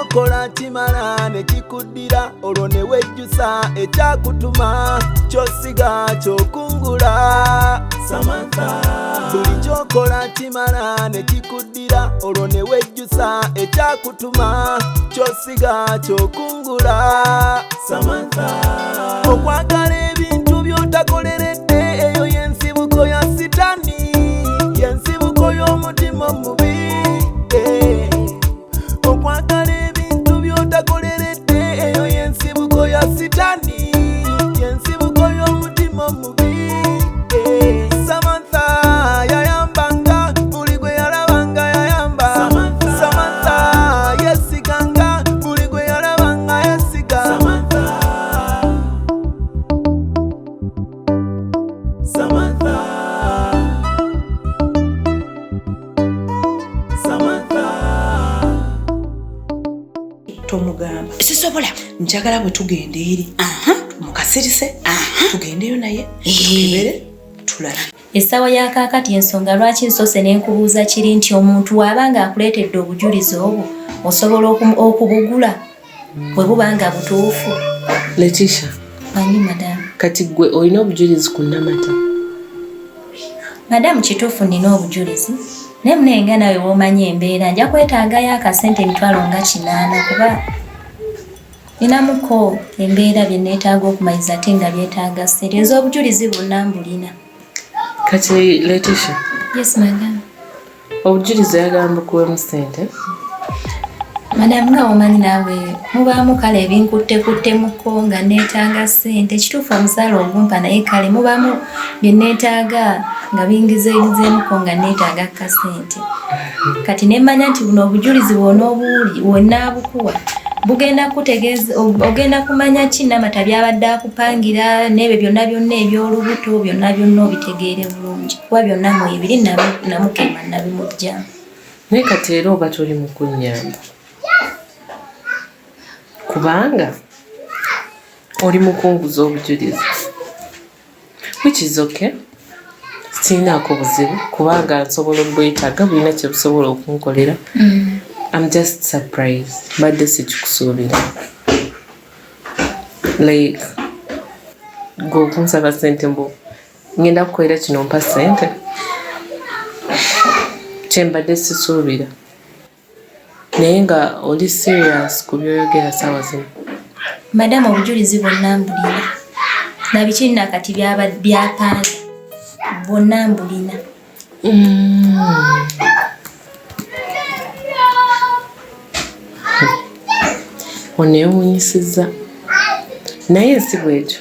Kyokola kimala ne kikuddira, olwo ne wejjusa ekyakutuma. Kyosiga kyokungula, Samantha. Buli kyokola kimala ne kikuddira, olwo ne wejjusa ekyakutuma. Kyosiga kyokungula, Samantha. Okwagala ebintu by'otakoleredde, eyo y'ensibuko ya sitani, y'ensibuko y'omutima omubi, eh. Okwagala ebintu by'otakoleredde, eyo y'ensibuko ya sitani, y'ensibuko y'omutima omubi, eh. Samantha yayambanga buli gwe yalabanga yayamba. Samantha yesiganga buli gwe yalabanga yesiga. Samantha. Samantha. Samantha. Tomugamba. Sisobola. Njagala bwe tugenda eri mukasirise, tugendeyo naye tukebere tulabe. Essaawa ya kaakati, ensonga lwaki nsoose ne nkubuuza kiri nti omuntu bw'aba nga akuleetedde obujulizi obwo, osobola okubugula bwe buba nga butuufu. Letisha. Manyi, madamu. Kati gwe olina obujulizi ku Namata? Madamu, kituufu nina obujulizi, naye munaye nga naawe bw'omanyi embeera, nja kwetaagayo akasente 800,000 kuba ninamuko embeera bye neetaaga okumaliriza, ate nga byetaaga ssente. Ez'obujulizi bwonna mbulina. Kati Letisha. Yes, madam. Obujulizi oyagala mbukuwemu ssente? Madamu, nga omanyi naawe mubaamu kale ebinkuttekuttemuko nga neetaaga ssente. Kituufu omusaala ogumpa, naye kale mubaamu bye neetaaga nga bingizeegizeemuko nga neetaaga kasente. Kati ne mmanya nti buno obujulizi bwona obuwuli wonaabukuwa bugenda kutegeeza, ogenda kumanya ki Namata byabadde akupangira n'ebyo byonna byonna eby'olubuto byonna byonna obitegeere bulungi, kuba byonna mwebiri namukema nabimugjamu. Naye kati era oba toli mu kunnyamba, kubanga oli mukunguza obujulizi, which is okay, sirinaako buzibu kubanga nsobola obwetaaga, bulina kye busobola okunkolera. I'm just surprised, mbadde sikikusuubira, like gwe okunsaba sente mbu ngenda kukolera kino, mpa sente, kyembadde sisuubira. Naye nga oli serious ku byoyogera saawa zino? Madamu, obujulizi bwonna mbulina, nabiki nakati byaba byapanga bwonna mbulina. Oneewuunyisizza, naye si bwekyo.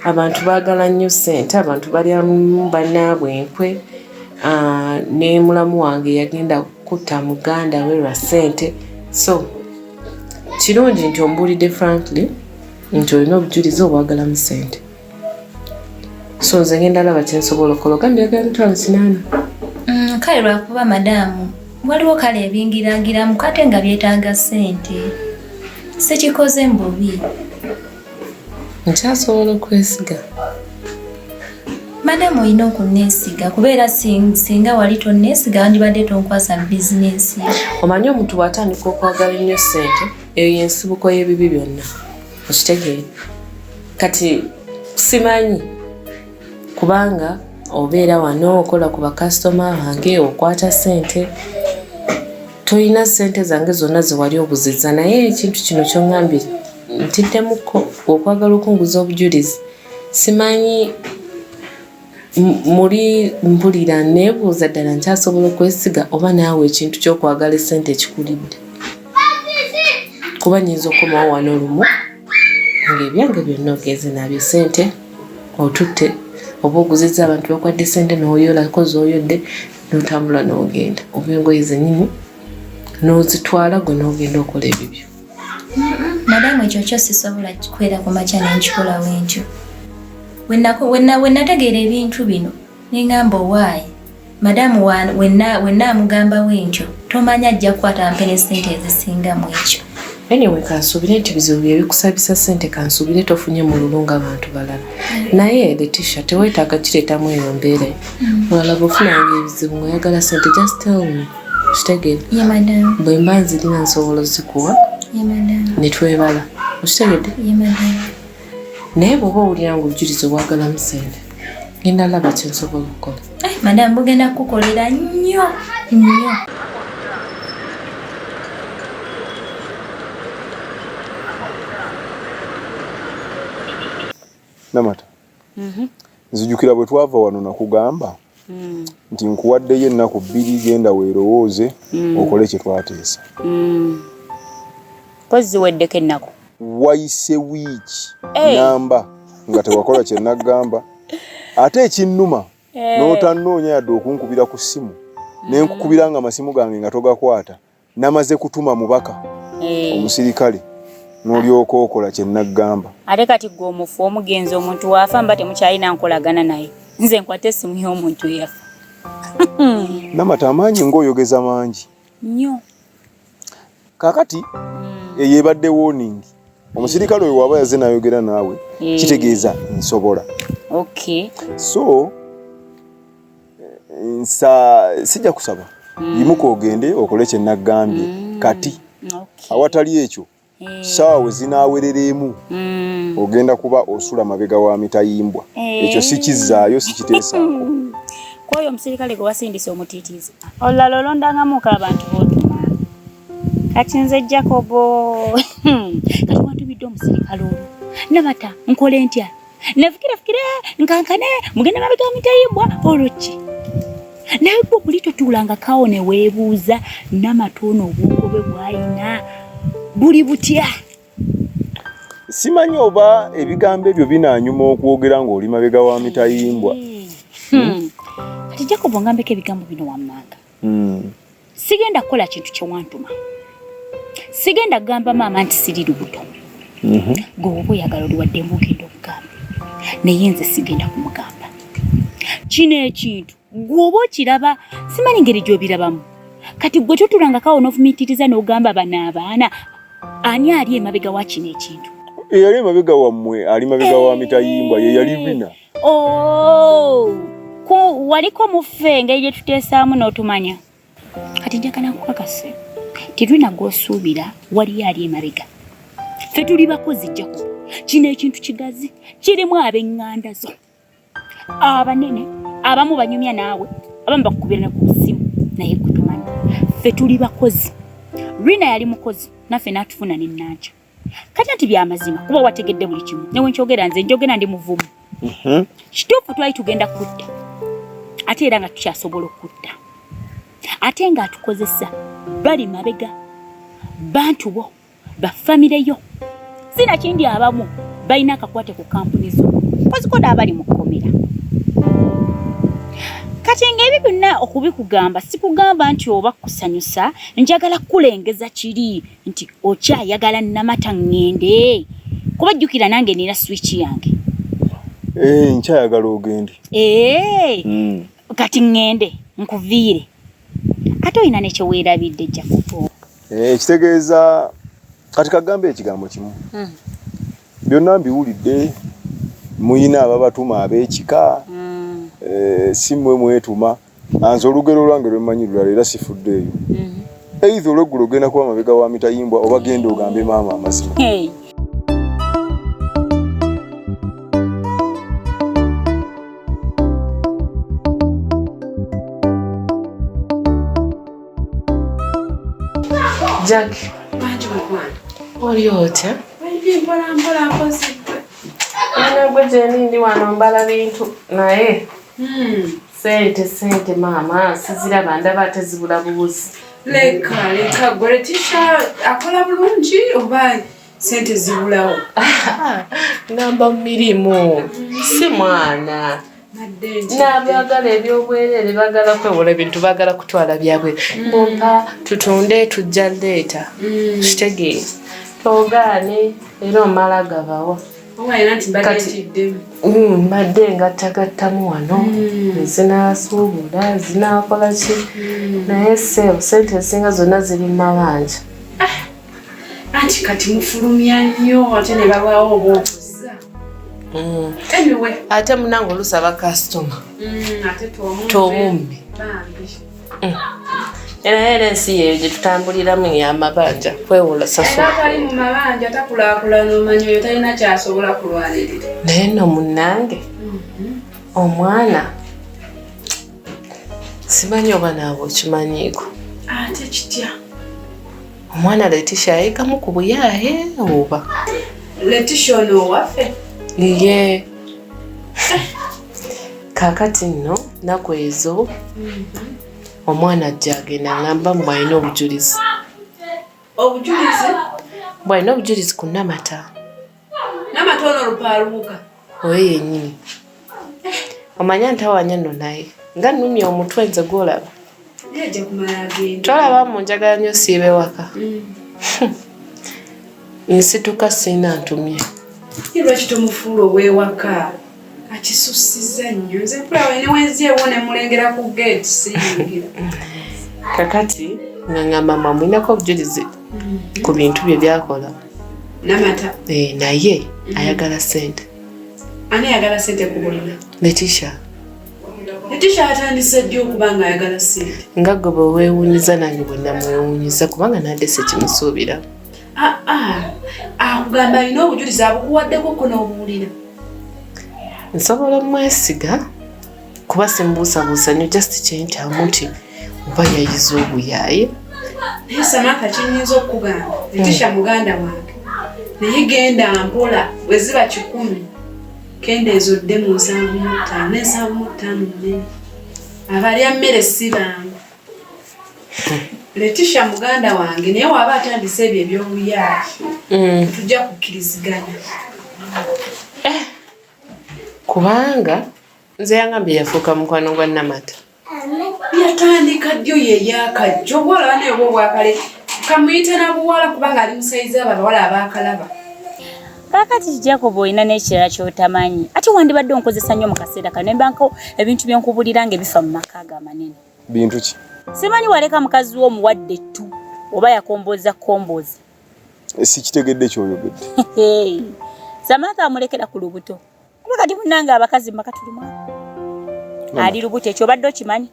Abantu baagala nnyo ssente, abantu balyamu bannaabwe enkwe. Ne mulamu wange yagenda kutta muganda we lwa ssente. So kirungi nti ombuulidde frankly nti olina obujulizi obwagalamu ssente. So nze ngenda laba kyensobola okukola. Ogambye oyagala 800,000? Kale lwakuba madaamu waliwo kale ebingiragiramu kate nga byetaaga ssente, sikikoze mbubi. Nkyasobola okwesiga? Madamu, olina okunneesiga, kubeera singa wali tonneesiga wandibadde tonkwasa bizinensi. Omanyi omuntu bw'atandika okwagala ennyo ssente, eyo yensibuko y'ebibi byonna, okitegeere? Kati simanyi, kubanga obeera wano okola ku bakasitoma bange, okwata ssente, tolina ssente zange zonna zewali obuzizza. Naye ekintu kino kyoŋŋambye ntiddemukko, okwagala okunguza obujulizi. Simanyi, muli mpulira neebuuza ddala nkyasobola okwesiga oba naawe ekintu ky'okwagala essente ekikulidde, kuba nyinza okukomawo wano lumu ng'ebyange byonna ogenze nabyo, ssente otutte, oba oguzizza abantu, bakwadde ssente n'oyolako z'oyodde n'otambula n'ogenda, oba engoye zennyini n'ozitwala gwe n'ogenda okola ebibyo. Madamu, ekyo kyo sisobola kwera ku makya nenkikola bwentyo. We nategeera ebintu bino neŋŋamba, owaayi madamu wenna amugamba bwentyo, tomanya ajja kukwata mpe ne ssente ezisinga mu ekyo. Anyway, kansuubire nti bizibu bye bikusabisa ssente, kansuubire tofunye mululu ng'abantu balala. Naye Letisha, teweetaaga kireetamu eyo mbeera. Olala bw'ofunanga ebizibu ng'oyagala ssente, just tell me. Okitegeera? Bwe mba nzirina nsobola ozikuwa ne twebala. Okitegedde? Naye bw'oba owulira ng'obujulizi obwagalamu ssente, ngenda laba kye nsobola okukola. Eh, madamu bugenda kukukolera nnyo nnyo. Namata, nzijukira bwe twava wano nakugamba nti nkuwaddeyo ennaku bbiri genda weerowooze okole kye twateesa. Mpozi ziweddeko ennaku. Wayise wiiki namba nga tewakola kye naggamba, ate ekinnuma n'otannoonya yadde okunkubira ku ssimu ne nkukubira nga amasimu gange nga togakwata. Namaze kutuma mubaka omusirikale n'olyoka okola kye naggamba. Ate kati ggwe omufu omugenzi omuntu waafa mba temukyalina nkolagana naye, nze nkwate essimu y'omuntu eyafa. Namata, amaanyi ng'oyogeza mangi nnyo. Kaakati eyo ebadde warning. Omusirikale oyo waba yazze n'ayogera naawe, kitegeeza nsobola. So nsa sijja kusaba, yimuka ogende okole kye naggambye kati. Awatali ekyo, ssaawa we zinaawerera emu ogenda kuba osula mabega wa mitayimbwa. Ekyo sikizzaayo, sikiteesaako. Kwoyo omusirikale gwe wasindise omutiitiizi, olulala olondangamuko abantu b'otuma. Kati nze Jacobo, kati wantumidde omusirikale olwo. Namata, nkole ntya? Nefukirefukire nkankane mugende mabega wa mitayimbwa olwo ki? Naye gwe buli totuulangako awo ne weebuuza Namata ono obwongo bwe bw'alina buli butya? Simanyi oba ebigambo ebyo binaanyuma okwogera ng'oli mabega wa mitayimbwa. Kati Jacobo ngambeko ebigambo bino wammanga. Sigenda kukola kintu kye wantuma. Sigenda kugamba maama nti siri lubuto. Gwe oba oyagala oli wadde mbu ogenda okugamba, naye nze sigenda kumugamba. Kino ekintu gwe oba okiraba, simanyi ngeri gy'obirabamu. Kati gwe totulangako awo n'ofumiitiriza n'ogamba bano abaana ani ali emabega wa kino ekintu? Eyali emabega wammwe ali mabega wa mitayimbwa ye yali Rina. Oh, waliko muffe engeri gye tuteesaamu n'otumanya. Kati njagala nkukakase Rina gw'osuubira waliyo ali emabega. Ffe tuli bakozi Jacob. Kino ekintu kigazi kirimu ab'eŋŋanda zo abanene, abamu banyumya naawe, abamu bakukubira ne ku ssimu, naye gwe tomanyi. Ffe tuli bakozi. Rina yali mukozi naffe n'atufuna ne Nankya. Kati anti byamazima kuba wategedde buli kimu. Ne wenkyogera nze njogera ndi muvumu. Kituufu twali tugenda kutta, ate era nga tukyasobola okutta, ate ng'atukozesa bali mabega bantu bo bafamire yo, sinakindi abamu balina akakwate ku kampuni zo koziko n'abali mu kkomera. Kati ng'ebyo byonna okubikugamba sikugamba nti oba kusanyusa, njagala kukulengeza kiri nti okyayagala Namata ŋŋende, kuba jjukira nange nina switch yange. Nkyayagala ogende. Kati ŋŋende nkuviire, ate olina ne kye weerabidde Jacobo. Ekitegeeza kati kagambe ekigambo kimu. Byonna mbiwulidde, muyina ababatuma ab'ekika, si mmwe mwetuma. Anze olugero lwange lwe mmanyi lulala era sifuddeeyo. Either olweggulo ogenda kuba mabega wa mitayimbwa oba genda ogambe maama amazima. Jack, oli otya? Mpola mpola mpozi. Mwana gwe gyendi ndi wano mbala bintu naye sente sente maama siziraba, ndaba ate zibula bubuzi. Leka leka gwe Letisha akola bulungi oba sente zibulawo? Ngamba mu mirimu si mwana. N'abaagala ebyobwereere baagala kwewola ebintu, baagala kutwala byabwe. Mumpa tutunde tujja leeta. Kitegeera togaane era omala gabawa. Mbadde ngattagattamu wano zinasuubula zinaakola ki, naye sente ezisinga zonna ziri mu mabanja. Anti kati mufulumya nnyo ate ne balwawo obwokuza. Anyway. Ate munange oluusi aba kasitoma. Tomumme. Era era ensi yeeyo gye tutambuliramu y'amabanja kwewola sasula. Era atali mu mabanja takulaakulana omanyi oyo talina ky'asobola kulwanirira. Naye nno munnange omwana simanyi oba naawe okimanyiiko. Ate kitya? Omwana Leticia yayigamu ku buyaaye oba? Leticia ono owaffe? Ye. Kaakati nno nnaku ezo omwana ajja agenda ngamba mbu alina obujulizi. Obujulizi? Mbu alina obujulizi ku Namata. Namata ono olupaaluuka? Oyo yennyini. Omanya ntawanya nno naye nga nnumye omutwe nze gw'olaba. Tolaba mu njagala nnyo siiba ewaka. Nsituka sirina ntumye. Lwaki tomufuula ow'ewaka? Akisussizza nnyo. Nze mpula ne wenzyewo ne mulengera ku gate siyingira. Kakati nga ngamba mwa mulinako obujulizi ku bintu bye byakola. Namata. Naye ayagala ssente. Ani ayagala ssente ku bulina? Leticia. Leticia atandise ddi okuba nga ayagala ssente? Nga ggwe bwe weewuunyiza nange bwe namwewuunyiza kubanga nadde sikimusuubira. Akugamba alina obujulizi abukuwaddeko ko n'obuwulira. Nsobola omwesiga kuba simubuusabuusa nnyo just kyentyamu nti oba yayize obuyaaye. Naye Samantha kyennyinza okukugamba, Leticia muganda wange, naye genda mpola bwe ziba 100 kendeeza odde mu 75 ne 75 nnene. Abalya mmere si bangu. Leticia muganda wange naye waba atandise ebyo eby'obuyaaye tujja kukkiriziganya. Kubanga nze yangambye yafuuka mukwano gwa Namata. Yatandika ddyo ye yakajja obuwala naye oba obwakale kamuyita na buwala kubanga ali musayizi abo abawala abaakalaba. Kaakati Jacob olina n'ekirala ky'otamanyi ate wandibadde onkozesa nnyo mu kaseera kano embanko ebintu bye nkubulira ng'ebifa mu maka ago amanene. Bintu ki? Simanyi waleka mukazi wo omuwadde ettu oba yakombooza komboozi. Sikitegedde ky'oyogedde. Samantha amulekera ku lubuto. Kuba kati munnange abakazi mu maka tulimu ali lubuto ekyo obadde okimanyi?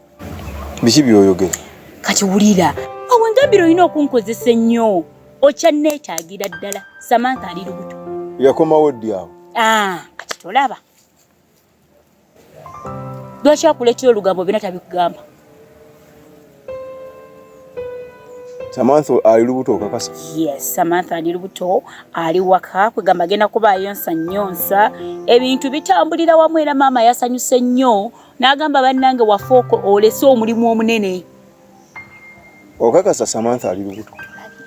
Biki by'oyogera? Kati wulira awo engambiro olina okunkozesa ennyo okyanneetaagira ddala. Samantha ali lubuto. Yakomawo ddi awo? Kati tolaba. Lwaki akuleetera olugambo byonna tabikugamba? Samantha ali lubuto okakasa? Yes, Samantha ali lubuto, ali waka kwegamba agenda kuba ayonsa nnyonsa. Ebintu bitambulira wamu era maama yasanyuse nnyo n'agamba bannange wafooko olese omulimu omunene. Okakasa Samantha ali lubuto?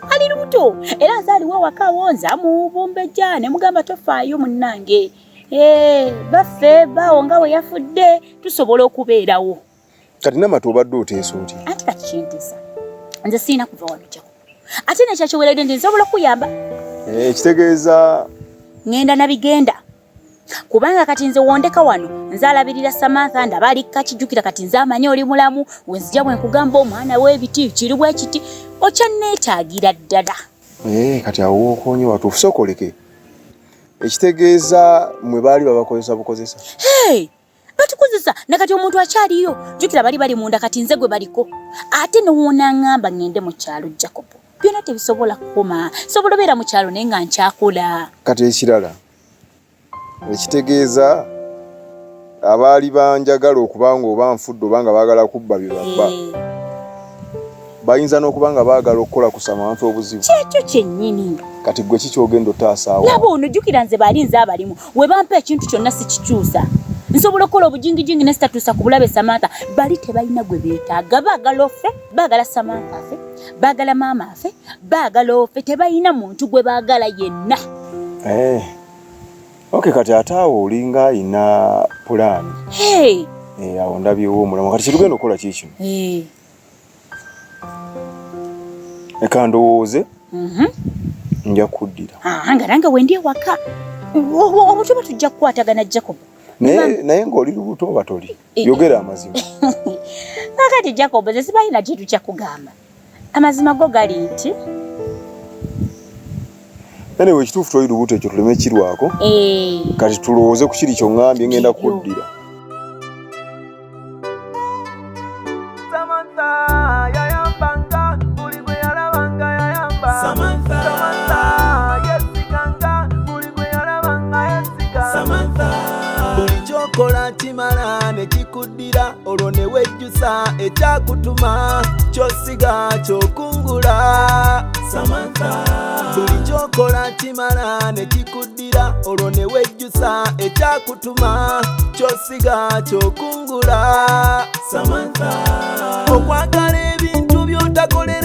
Ali lubuto era nze aliwo waka awo nze amubumbejja ne mugamba tofaayo munnange. Baffe baawo nga we yafudde tusobola okubeerawo. Kati Namata obadde oteesa otya? Anti kati kintiisa. Nze sirina kuva wano Jacob. Ate nekyakiweredde nti nsobola okuyamba. Ekitegeeza ŋŋenda na bigenda. Kubanga kati nze wondeka wano nze alabirira Samantha ndaba ali kakijjukira kati nze amanyi oli mulamu wenzija bwe nkugamba omwana w'ebiti kiri bwe kiti okyanneetaagira ddala. Kati awo wookoonye watuufu sooka oleke. Ekitegeeza mmwe baali babakozesa bukozesa. Batukozesa nakati omuntu akyaliyo jjukira bali bali munda kati nze gwe baliko ate newonaŋŋamba ŋŋende mu kyalo Jacob byonna tebisobola kukoma sobola obeera mu kyalo naye nga nkyakola. Kati ekirala ekitegeeza abaali banjagala okuba nga oba nfudde oba nga baagala kubba bye babba bayinza n'okuba nga baagala okukola ku Samantha obuzibu. Kyekyo kyennyini. Kati gwe ki ky'ogenda otaasaawo? Laba ono jjukira nze baali nze abalimu we bampa ekintu kyonna sikikyusa. Nsobola okukola obujingijingi ne sitatuusa ku bulabe Samantha. Bali tebalina gwe beetaaga baagala ofe, baagala Samantha afe, baagala maama afe, baagala ofe, tebalina muntu gwe baagala yenna. Okay, kati ate awo olinga ayina pulaani. Awo ndabyewo omulamu. Kati kyetugenda okukola ki kino? Eka ndowooze. Nja kuddira. Nga nange wendi ewaka. Obutuba tujja kukwatagana Jacob. Naye ng'oli lubuto oba toli? Yogera amazima. Kakati Jacob nze sibalina kintu kya kugamba. Amazima go gali nti Anyway, ekituufu toli lubuto ekyo tuleme kirwako. Kati tulowooze ku kiri ky'oŋŋambye ngenda kuddira. Samantha yayamba. kyokola kimala ne kikuddira olwo ne wejjusa ekyakutuma kyosiga kyokungula. Samantha, buli kyokola kimala ne kikuddira olwo ne wejjusa ekyakutuma kyosiga kyokungula. Samantha, okwagala ebintu by'otakolera.